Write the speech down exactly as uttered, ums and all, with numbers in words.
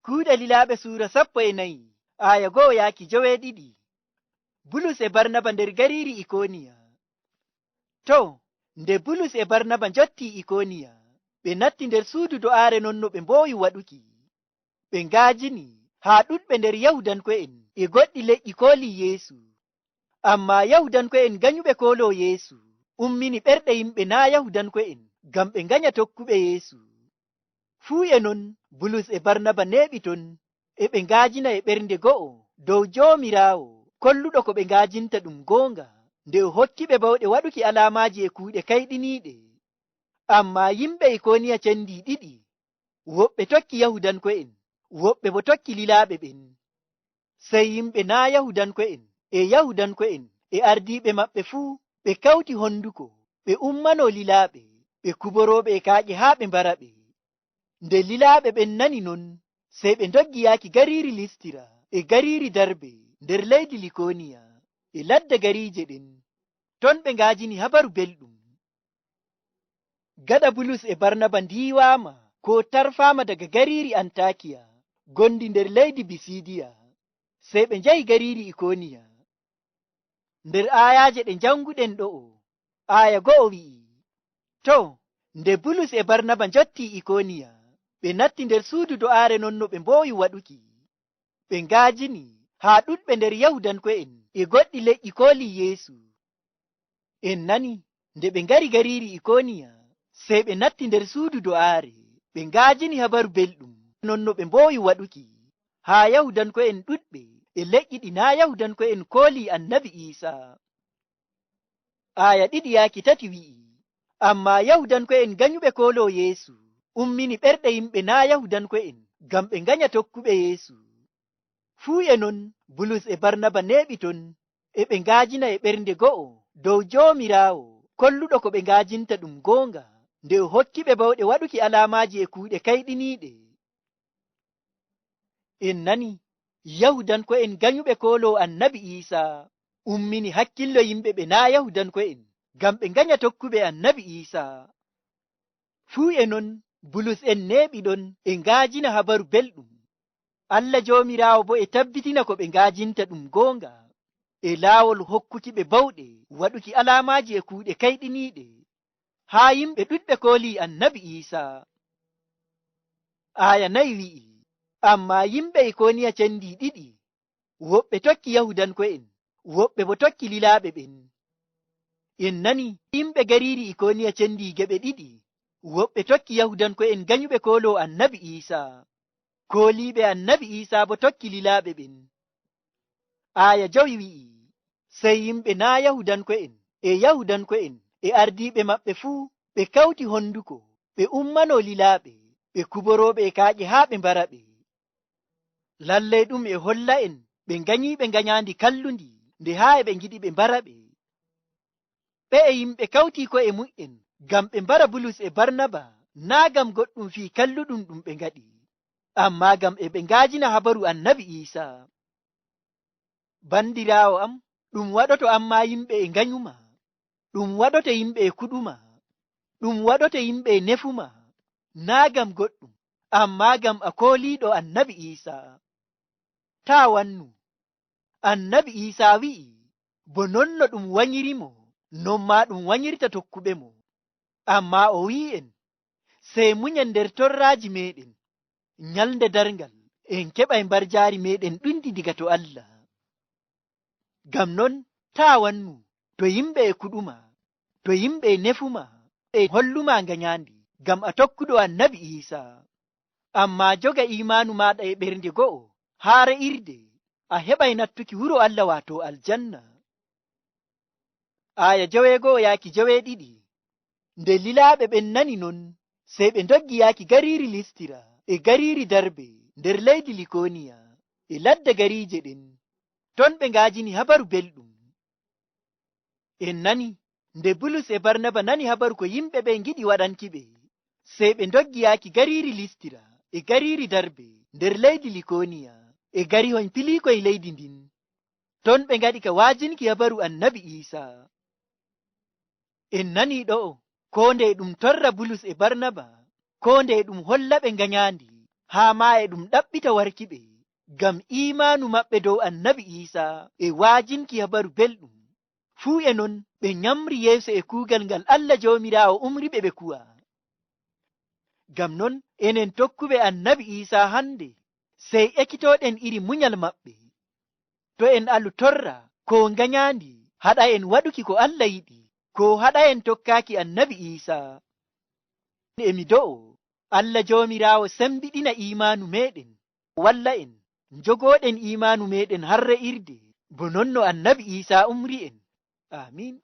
Kuuɗe Lilaaɓe suura sappo e nayi, aaya go'o yaaki joweeɗiɗi. Bulus e Barnaba nder gariiri Ikooniya. To, nde Bulus e Barnaba njottii Ikooniya, ɓe natti nder suudu do'aare non no ɓe mboowi waɗuki. Ɓe ngaajini haa ɗuɗɓe nder Yahuudanko'en e goɗɗi leƴƴi koolii Yeesu. Ammaa Yahuudanko'en nganyuɓe kooloo Yeesu ummini ɓerɗe yimɓe naa' Yahuudanko'en ngam ɓe nganya tokkuɓe Yeesu. Fuu e non, Bulus e Barnaba neeɓi ton, e ɓe ngaajina e ɓernde go'o dow Joomiraawo, kolluɗo ko ɓe ngaajinta ɗum goonga, nde o hokkiɓe bawɗe waɗuki alaamaaji e kuuɗe kayɗiniiɗe. Ammaa yimɓe Ikooniya cendii ɗiɗi, woɓɓe tokki Yahuudanko'en, woɓɓe boo tokki lilaaɓe ɓen. Sey yimɓe naa' Yahuudanko'en e Yahuudanko'en e ardiiɓe maɓɓe fuu ɓe kawti honduko, ɓe ummanoo lilaaɓe, ɓe kuborooɓe e kaaƴe haa ɓe mbara ɓe. Nde lilaaɓe ɓen nani non, sey ɓe ndoggi yaaki gariiri Listira e gariiri Darbe nder leydi Likooniya e ladde gariije ɗen. Ton ɓe ngaajini Habaru Belɗum. Gaɗa Bulus e Barnaba ndiiwaama koo tarfaama daga gariiri Antaakiya, gondi nder leydi Bisiidiya, sey ɓe njahi gariiri Ikooniya. Nder aayaaje ɗe njanguɗen ɗo'o, aaya go'o wi'i, to, nde Bulus e Barnaba njottii Ikooniya, ɓe natti nder suudu do'aare non no ɓe mboowi waɗuki. Ɓe ngaajini haa ɗuɗɓe nder Yahuudanko'en e goɗɗi leƴƴi koolii Yeesu. En nani, nde ɓe ngari gariiri Ikooniya, sey ɓe natti nder suudu do'aare, ɓe ngaajini Habaru Belɗum, non no ɓe mboowi waɗuki, haa Yahuudanko'en ɗuɗɓe e leƴƴi ɗi naa' Yahuudanko'en koolii Annabi Iisa. Aaya ɗiɗi yaaki tati wi'i, ammaa Yahuudanko'en nganyuɓe kooloo Yeesu ummini ɓerɗe yimɓe naa' Yahuudanko'en ngam ɓe nganya tokkuɓe Yeesu. Fuu e non, Bulus e Barnaba neeɓi ton, e ɓe ngaajina e ɓernde go'o dow Joomiraawo, kolluɗo ko ɓe ngaajinta ɗum goonga, nde o hokkiɓe bawɗe waɗuki alaamaaji e kuuɗe kayɗiniiɗe. En nani, Yahuudanko'en nganyuɓe kooloo Annabi Iisa ummini hakkillo yimɓe ɓe naa' Yahuudanko'en, ngam ɓe nganya tokkuɓe Annabi Iisa. Fuu e non, Bulus en neeɓi ɗon e ngaajina Habaru Belɗum. Allah Joomiraawo boo e tabbitina ko ɓe ngaajinta ɗum goonga, e laawol hokkukiɓe bawɗe waɗuki alaamaaji e kuuɗe kayɗiniiɗe, haa yimɓe ɗuɗɓe koolii Annabi Iisa. Aaya nayi wi'i, ammaa yimɓe Ikooniya cendii ɗiɗi, woɓɓe tokki Yahuudanko'en, woɓɓe boo tokki lilaaɓe ɓen. En nani, yimɓe gariiri Ikooniya cendii geɓe ɗiɗi, woɓɓe tokki Yahuudanko'en nganyuɓe kooloo Annabi Iisa, kooliiɓe Annabi Iisa boo tokki lilaaɓe ɓen. Aaya jowi wi'i, sey yimɓe naa' Yahuudanko'en e Yahuudanko'en e ardiiɓe maɓɓe fuu ɓe kawti honduko, ɓe ummanoo lilaaɓe, ɓe kuborooɓe e kaaƴe haa ɓe mbara ɓe. Lalley ɗum e holla'en ɓe nganyiiɓe nganyaandi kallundi nde haa e ɓe ngiɗi ɓe mbara ɓe. Ɓe'e yimɓe kawtii ko'e mu'en ngam ɓe mbara Bulus e Barnaba, naa' ngam goɗɗum fii kalluɗum ɗum ɓe ngaɗi, ammaa ngam e ɓe ngaajina habaru Annabi Iisa. Bandiraawo am, ɗum waɗoto ammaa yimɓe e nganyuma, ɗum waɗoto yimɓe e kuɗuma, ɗum waɗoto yimɓe e nefuma, naa' ngam goɗɗum, ammaa ngam a kooliiɗo Annabi Iisa. Taa' wannu. Annabi Iisa wi'i, bo non no ɗum wanyirimo, non maa ɗum wanyirta tokkuɓemo. Ammaa o wi'i'en, sey munyen nder torraaji meeɗen. Nyalnde darngal, en keɓay mbarjaari meeɗen ɗundi daga to Allah. Ngam non, taa' wannu, to yimɓe e kuɗuma, to yimɓe e nefuma, e holluma nganyaandi, ngam a tokkuɗo Annabi Iisa. Ammaa joga iimaanu maaɗa e ɓernde go'o, haa re'irde, a heɓay nattuki wuro Allah, waato aljanna. Aaya joweego'o yaaki joweeɗiɗi. Nde lilaaɓe ɓen nani non, sey ɓe ndoggi yaaki gariiri Listira e gariiri Darbe nder leydi Likooniya e ladde gariije ɗen. Ton ɓe nga'ajini Habaru Belɗum. En nani, nde Bulus e Barnaba nani habaru ko yimɓe ɓen ngiɗi waɗankiɓe, sey ɓe ndoggi yaaki gariiri Listira e gariiri Darbe nder leydi Likooniya e garihoy piliikoy leydi ndin. Ton ɓe ngaɗi ka wa'ajinki habaru Annabi Iisa. En nanii ɗo'o, koo nde e ɗum torra Bulus e Barnaba, koo nde e ɗum holla ɓe nganyaandi, haa maa eɗum ɗaɓɓita warkiɓe, ngam iimaanu maɓɓe dow Annabi Iisaa e wa'ajinki Habaru Belɗum. Fuu e non ɓe nyamri yeeso e kuugal ngal Allah Joomiraawo umri ɓe ɓe kuwa. Ngam non, enen tokkuɓe Annabi Iisaa hande, sey ekitooɗen iri munyal maɓɓe. To en alu torra koo nganyaandi haɗa en waɗuki ko Allah yiɗi, koo haɗa en tokkaaki Annabi Iisaa. E mi do'o Allah Joomiraawo sembiɗina iimaanu meeɗen, walla en njogooɗen iimaanu meeɗen har re'irde, bo non no Annabi Iisaa umri en. Aamiin.